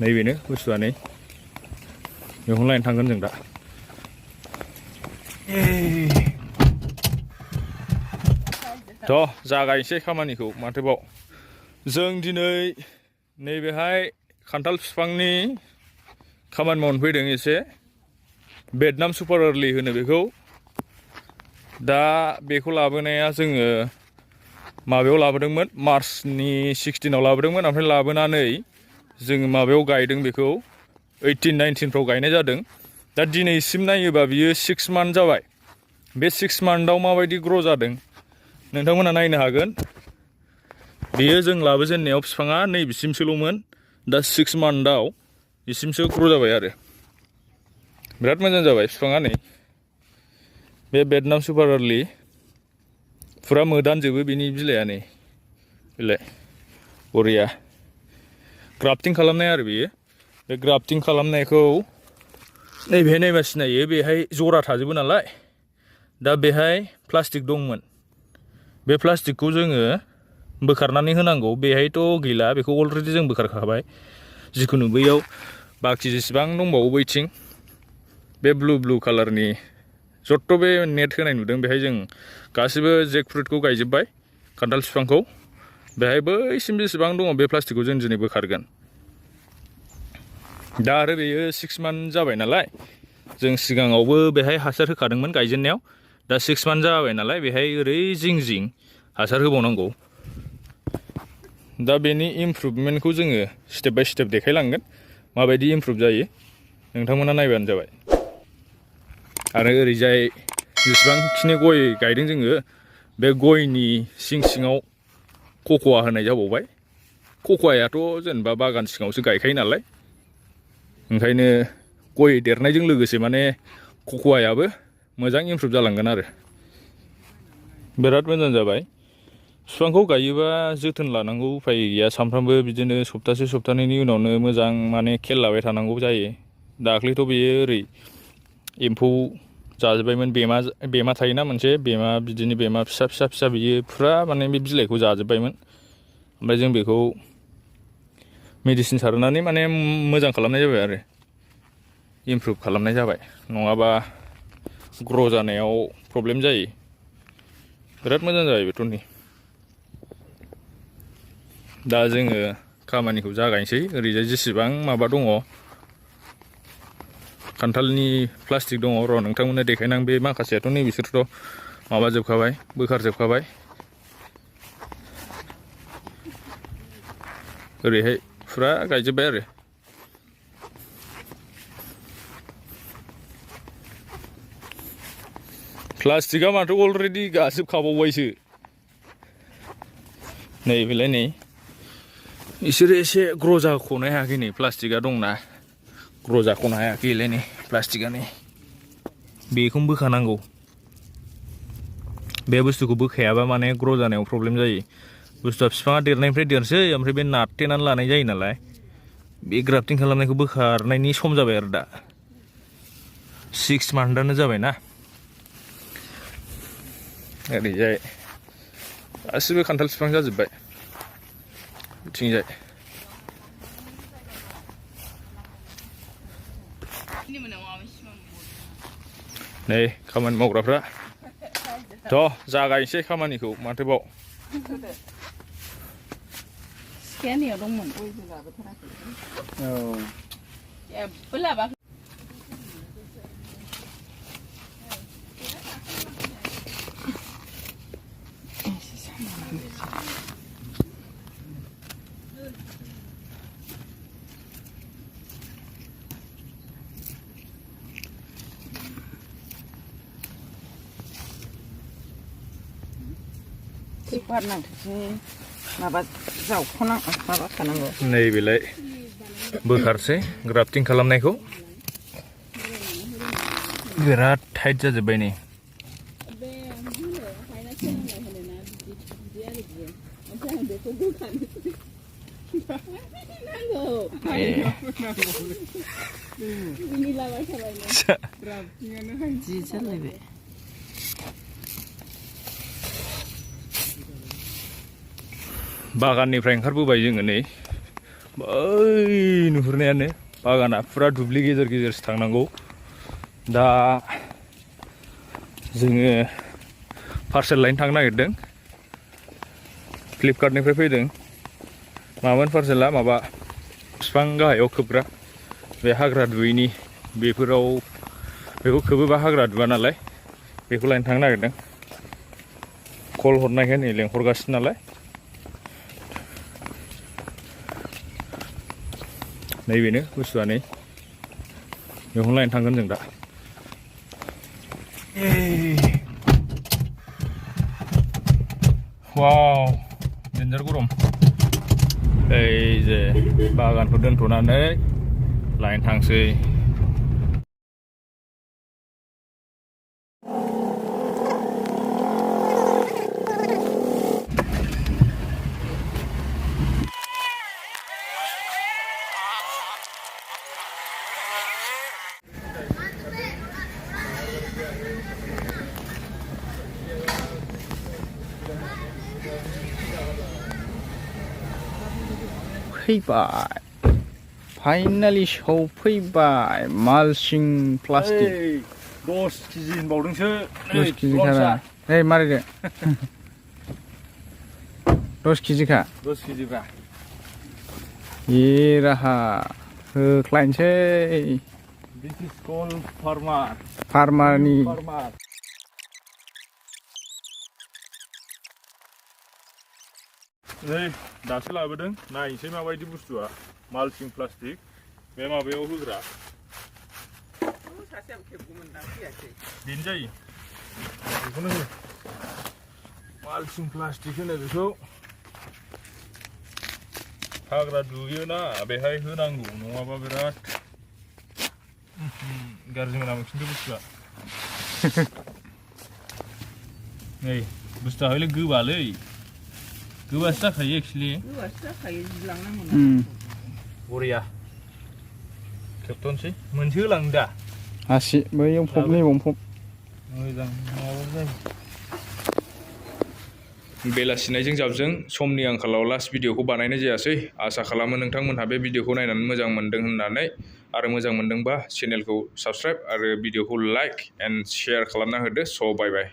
नैबेनो बुस्थुआ नै बेखौनो लायनो थांगोन जों दा थ' जागायनोसै खामानिखौ माथोबाव जों दिनै नैबेहाय खान्थाल बिफांनि खामानि मावनो फैदों एसे भियेटनाम सुपार आर्लि होनो बेखौ दा बेखौ लाबोनाया जोङो माबायाव लाबोदोंमोन मार्चनि 16 लाबोदोंमोन ओमफ्राय लाबोनानै जोङो माबायाव गायदों बेखौ 18-19 फ्राव गायनाय जादों दा दिनैसिम नायोबा बियो 6 मान्थ जाबाय बे 6 मान्थआव माबायदि ग्र' जादों नोंथांमोना नायनो हागोन बेयो जों लाबोजेननायाव बिफाङा नैबिसिमसोल'मोन दा 6 मान्थआव बिसिमसो ग्र' जाबाय आरो बिराद मोजां जाबाय बिफाङा नै बे भियेटनाम सुपार आर्लि फुरा मोदानजोबो बिनि बिलाइआ नै बिलाइ बरिया ग्राफ्टिं खालामनाय आरो बेयो बे ग्राफ्टिं खालामनायखौ नैबेहाय नायबा सिनायो बेहाय जरा थाजोबो नालाय दा बेहाय प्लास्टिक दंमोन बे प्लास्टिकखौ जोङो बोखारनानै होनांगौ बेहायथ' गैला बेखौ अलरेडि जों बोखारखाबाय जिखुनु बैयाव बाखि जेसेबां दंबावो बैथिं बे ब्लु कालारनि जत्त' बे नेट होनाय नुदों बेहाय जों गासिबो जेकफ्रुटखौ गायजोब्बाय खान्थाल बिफांखौ बेहाय बैसिम जेसेबां दङ बे प्लास्टिकखौ जों दिनै बोखारगोन दा आरो बेयो 6 मान्थ जाबाय नालाय जों सिगाङावबो बेहाय हासार होखादोंमोन गायजेननायाव दा 6 मान्थ जाबाय नालाय बेहाय ओरै जिं जिं हासार होबावनांगौ दा बेनि इमप्रुभमेन्टखौ जोङो स्टेप बाय स्टेप देखायलांगोन माबायदि इमप्रुभ जायो नोंथांमोना नायबानो जाबाय आरो ओरैजाय जेसेबांखिनि गय गायदों जोङो बे गयनि सिं सिङाव कक'वा होनाय जाबावबाय कक'वायाथ' जेनेबा बागान सिङावसो गायखायो नालाय ओंखायनो गय देरनायजों लोगोसे माने कक'वायाबो मोजां इमप्रुभ जालांगोन आरो बिराद मोजां जाबाय बिफांखौ गायोबा जोथोन लानांगौ उफाय गैया सानफ्रामबो बिदिनो सप्तानैनि उनावनो मोजां माने खेल लाबाय थानांगौ जायो दाख्लैथ' बेयो ओरै एम्फौ जाजोब्बायमोन बेमा थायोना मोनसे बेमा बिदिनो बेमा फिसा बियो फुरा माने बे बिलाइखौ जाजोब्बायमोन ओमफ्राय जों बेखौ मेडिसिन सारनानै माने मोजां खालामनाय जाबाय आरो इमप्रुभ खालामनाय जाबाय नङाबा ग्र' जानायाव प्रब्लेम जायो बिराद मोजां जाबाय बेथ' नै दा जोङो खामानिखौ जागायनोसै ओरैजाय जेसेबां माबा दङ खान्थालनि प्लास्टिक दङ र' नोंथांमोननो देखायनां बे माखासेयाथ' नै बिसोरथ' माबाजोबखाबाय बोखारजोबखाबाय ओरैहाय फुरा गायजोब्बाय आरो प्लास्टिकआ माथो अलरेडि गाजोबखाबावबायसो नै बेलाय नै बिसोरो एसे ग्र' जाख'नो हायाखै नै प्लास्टिकआ दंना ग्र' जाख'नो हायाखैलाय नै प्लास्टिकआ नै बेखौनो बोखानांगौ बे बुस्थुखौ बोखायाबा माने ग्र' जानायाव प्रब्लेम जायो बुस्थुआ बिफाङा देरनायनिफ्राय देरसै ओमफ्राय बे नारथेनानै लानाय जायो नालाय बे ग्राफ्टिं खालामनायखौ बोखारनायनि सम जाबाय आरो दा 6 मान्थआनो जाबायना ओरैजाय गासिबो खान्थाल बिफां जाजोब्बाय बिथिंजाय नै खामानि मावग्राफ्रा थ' जागायनोसै खामानिखौ माथोबाव सिखायानियाव दंमोन गयबो लाबोथाराखै जेबो लाबाखै माबा जावख'नां माबा खानांगौ नै बेलाय बोखारसै ग्राफ्टिं खालामनायखौ बिराद टाइट जाजोब्बाय नै जि जालायबाय बागाननिफ्राय ओंखारबोबाय जोङो नै बै नुहुरनायानो बागाना फुरा दुब्लि गेजेर गेजेरसो थांनांगौ दा जोङो पार्सेल लायनो थांनो नागिरदों फ्लिपकार्टनिफ्राय फैदों मामोन पार्सेला माबा बिफां गाहायाव खोबग्रा बे हाग्रा दुयैनि बेफोराव बेखौ खोबोबा हाग्रा दुआ नालाय बेखौ लायनो थांनो नागिरदों कल हरनायखाय नै लेंहरगासिनो नालाय नैबेनो बुस्थुआ नै बेखौनो लायनो थांगोन जों दा वाव डेन्जार गरम ओइ जे बागानखौ दोनथ'नानै लायनो थांसै फैबाय फाइनालि सफैबाय मालसिं प्लास्टिक 10 केजि होनबावदोंसो 10 केजि खारा ओइ मारिदो 10 केजि खा 10 केजि ब्रा ए राहा होख्लायनोसै दिस इज कल फार्मार फार्मारनि नै दासो लाबोदों नायनोसै माबायदि बुस्थुआ मालसिं प्लास्टिक बे माबायाव होग्रा बेनो जायो बेखौनो हो मालसिं प्लास्टिक होनो बेखौ हाग्रा दुयोना बेहाय होनांगौ नङाबा बिराद गाज्रि मोनामो खिन्थु बुस्थुआ नै बुस्थुआ हयले गोबालै गोबासो जाखायो एक्सुलि बरिया खेबथ'नोसै मोनसे होलांनो दा आसि बैयाव फब नैबाव फब मोजां नङाबाबो जायो बेलासिनायजों जाबजों समनि आंखालाव लास्ट भिडिअखौ बानायनाय जायासै आसा खालामो नोंथांमोनहा बे भिडिअखौ नायनानै मोजां मोनदों होननानै आरो मोजां मोनदोंबा चेनेलखौ साबस्क्राइब आरो भिडिअखौ लाइक एन्ड शेयार खालामना होदो स' बाय बाय